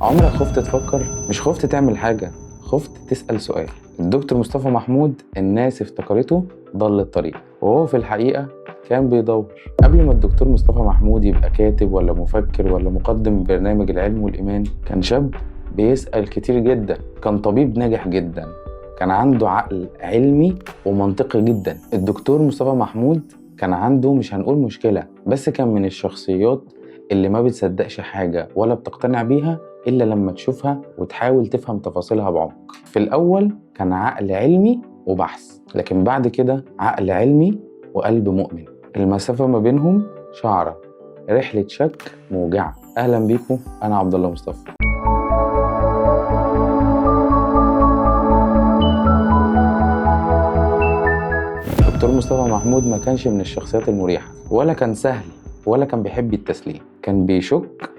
عمرك خفت تفكر؟ مش خفت تعمل حاجة، خفت تسأل سؤال. الدكتور مصطفى محمود الناس افتكرته ضل الطريق، وهو في الحقيقة كان بيدور. قبل ما الدكتور مصطفى محمود يبقى كاتب ولا مفكر ولا مقدم برنامج العلم والإيمان، كان شاب بيسأل كتير جدا، كان طبيب ناجح جدا، كان عنده عقل علمي ومنطقي جدا. الدكتور مصطفى محمود كان عنده مش هنقول مشكلة، بس كان من الشخصيات اللي ما بتصدقش حاجة ولا بتقتنع بيها إلا لما تشوفها وتحاول تفهم تفاصيلها بعمق. في الأول كان عقل علمي وبحث، لكن بعد كده عقل علمي وقلب مؤمن. المسافة ما بينهم شعرة، رحلة شك موجعة. أهلا بيكم، أنا عبد الله مصطفى. دكتور مصطفى محمود ما كانش من الشخصيات المريحة، ولا كان سهل، ولا كان بيحب التسليم. كان بيشك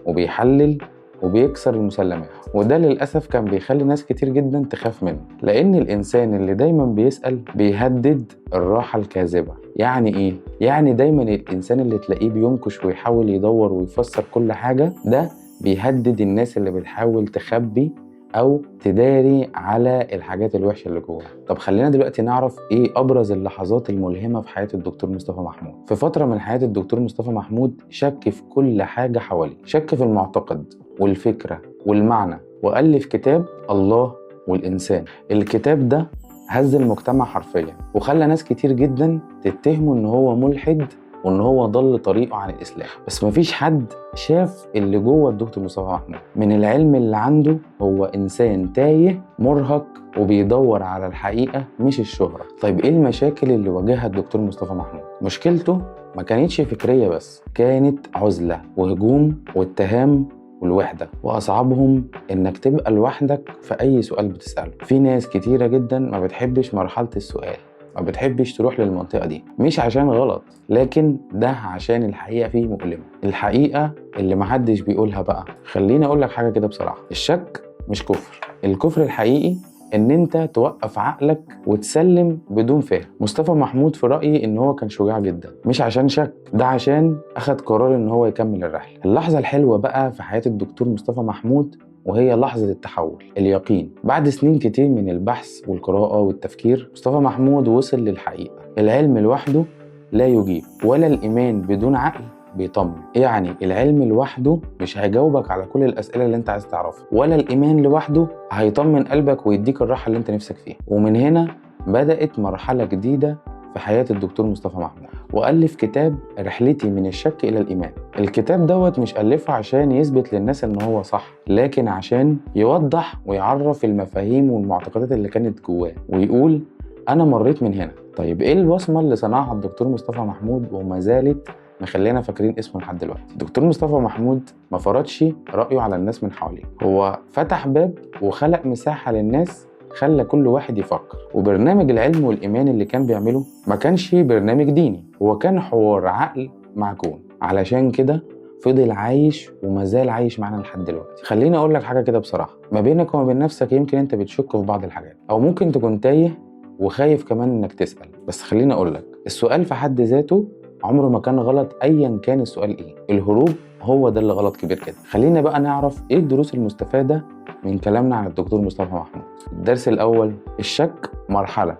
وبيحلل وبيكسر المسلمات، وده للأسف كان بيخلي ناس كتير جدا تخاف منه، لأن الإنسان اللي دايما بيسأل بيهدد الراحة الكاذبة. يعني إيه؟ يعني دايما الإنسان اللي تلاقيه بينكش ويحاول يدور ويفسر كل حاجة، ده بيهدد الناس اللي بتحاول تخبي أو تداري على الحاجات الوحشة اللي جواها. طب خلينا دلوقتي نعرف إيه أبرز اللحظات الملهمة في حياة الدكتور مصطفى محمود. في فترة من حياة الدكتور مصطفى محمود شك في كل حاجة حواليه، شك في المعتقد والفكرة والمعنى، وألف كتاب الله والإنسان. الكتاب ده هز المجتمع حرفيا، وخلى ناس كتير جدا تتهمه إن هو ملحد وإن هو ضل طريقه عن الإسلام. بس مفيش حد شاف اللي جوه الدكتور مصطفى محمود. من العلم اللي عنده هو إنسان تايه مرهق وبيدور على الحقيقة مش الشهرة. طيب إيه المشاكل اللي واجهها الدكتور مصطفى محمود؟ مشكلته ما كانتش فكرية بس، كانت عزلة وهجوم واتهام والوحدة، وأصعبهم إنك تبقى لوحدك في أي سؤال بتسأله. في ناس كتيرة جدا ما بتحبش مرحلة السؤال، ما بتحبش تروح للمنطقة دي، مش عشان غلط، لكن ده عشان الحقيقة فيه مؤلمة، الحقيقة اللي محدش بيقولها. بقى خليني أقول لك حاجة كده بصراحة، الشك مش كفر. الكفر الحقيقي إن أنت توقف عقلك وتسلم بدون فهم. مصطفى محمود في رأيي إن هو كان شجاع جدا، مش عشان شك، ده عشان أخد قرار إن هو يكمل الرحلة. اللحظة الحلوة بقى في حياة الدكتور مصطفى محمود وهي لحظة التحول، اليقين. بعد سنين كتير من البحث والقراءة والتفكير، مصطفى محمود وصل للحقيقة. العلم لوحده لا يجيب، ولا الإيمان بدون عقل بيطمن. يعني العلم لوحده مش هيجاوبك على كل الأسئلة اللي انت عايز تعرفها، ولا الإيمان لوحده هيطمن قلبك ويديك الراحة اللي انت نفسك فيها. ومن هنا بدأت مرحلة جديدة في حياة الدكتور مصطفى محمود، وألف كتاب رحلتي من الشك إلى الإيمان. الكتاب دوت مش ألفه عشان يثبت للناس إن هو صح، لكن عشان يوضح ويعرف المفاهيم والمعتقدات اللي كانت جواه، ويقول أنا مريت من هنا. طيب إيه البصمة اللي صنعها الدكتور مصطفى محمود وما زالت مخلينا فاكرين اسمه لحد دلوقتي؟ الدكتور مصطفى محمود ما فرضش رأيه على الناس من حواليه، هو فتح باب وخلق مساحة للناس، خلى كل واحد يفكر. وبرنامج العلم والإيمان اللي كان بيعمله ما كانش برنامج ديني، هو كان حوار عقل مع كون. علشان كده فضل عايش وما زال عايش معانا لحد دلوقتي. خليني أقول لك حاجة كده بصراحة، ما بينك وما بين نفسك يمكن أنت بتشك في بعض الحاجات، أو ممكن تكون تايه وخايف كمان إنك تسأل. بس خليني أقول لك، السؤال في حد ذاته عمره ما كان غلط، ايا كان السؤال ايه. الهروب هو ده اللي غلط كبير كده. خلينا بقى نعرف ايه الدروس المستفادة من كلامنا عن الدكتور مصطفى محمود. الدرس الاول، الشك مرحلة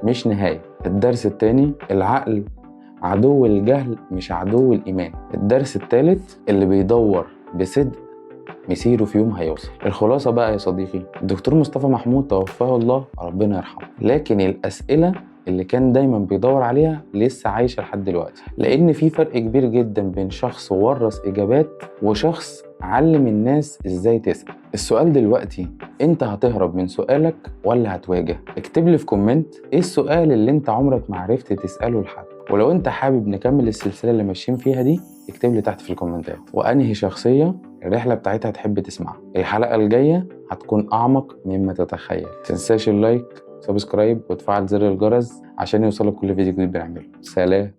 مش نهاية. الدرس الثاني، العقل عدو الجهل مش عدو الإيمان. الدرس الثالث، اللي بيدور بصدق مسيره في يوم هيوصل. الخلاصة بقى يا صديقي، الدكتور مصطفى محمود توفاه الله، ربنا يرحمه، لكن الأسئلة اللي كان دايما بيدور عليها لسه عايشة لحد دلوقتي، لأن في فرق كبير جدا بين شخص ورث إجابات وشخص علم الناس إزاي تسأل. السؤال دلوقتي، أنت هتهرب من سؤالك ولا هتواجه؟ اكتب لي في comment إيه السؤال اللي أنت عمرك ما عرفت تسأله لحد. ولو أنت حابب نكمل السلسلة اللي ماشيين فيها دي، اكتب لي تحت في الكومنتات وأنهي شخصية الرحلة بتاعتها تحب تسمعها. الحلقة الجاية هتكون أعمق مما تتخيل. متنساش ال like، subscribe، وتفعل زر الجرس عشان يوصلك كل فيديو جديد بنعمله. سلام.